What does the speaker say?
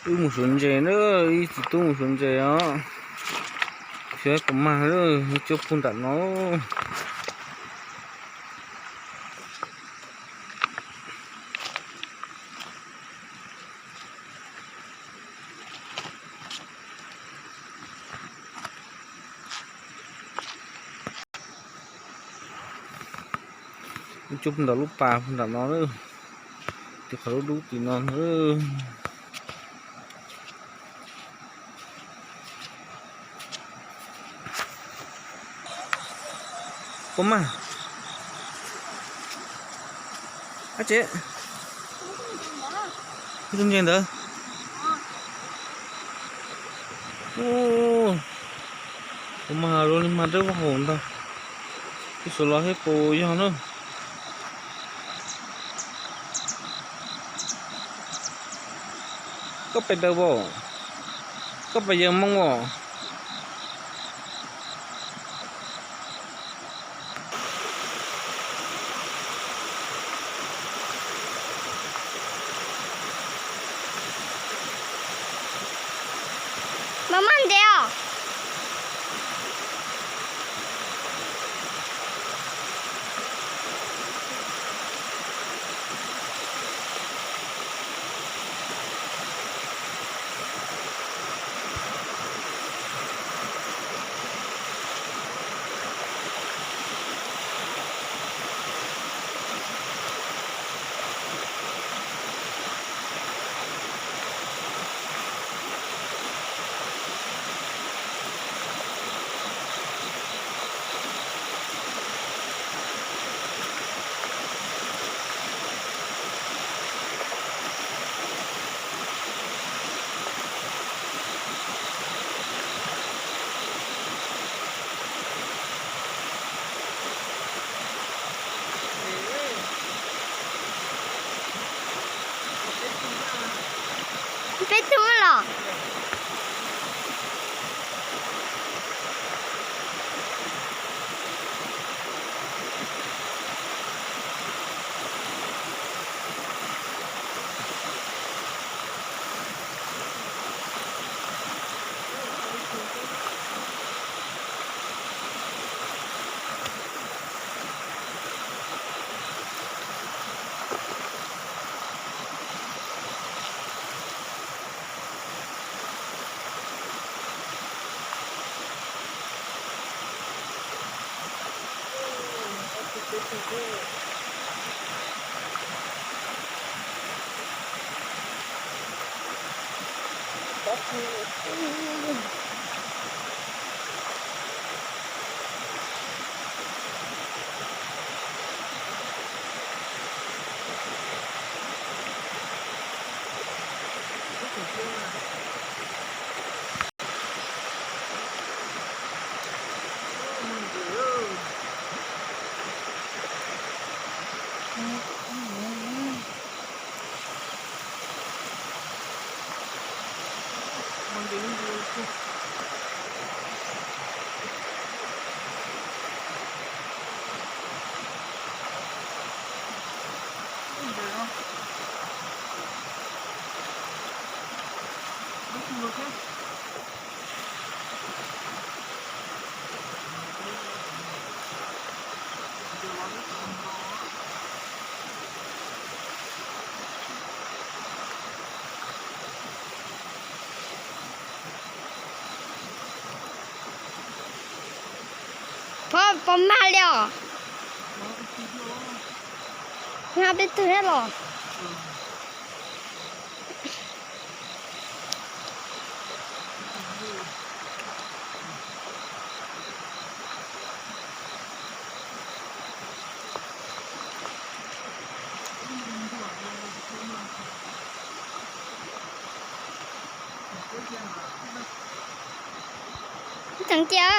Wb mus suav ntses na, ib txiv tub mus suav ntses os. Xyov puas mag, cuab puag nram no. Cuab puag nram lub pas puag nram no, tim qhov dub dub tim no. Puas mag? Ab tsev, tus ntses ntawd. Puas mag, luag li mag dawb vog hauv ntag. Ib suav los thiab puas yog na. Koj pes daws as? Koj pes yawg Hmoob as? Mas mag ntses os. Peb tug los. Pov, pov mag li os. Mag peb tug thiab los. Tseem cia.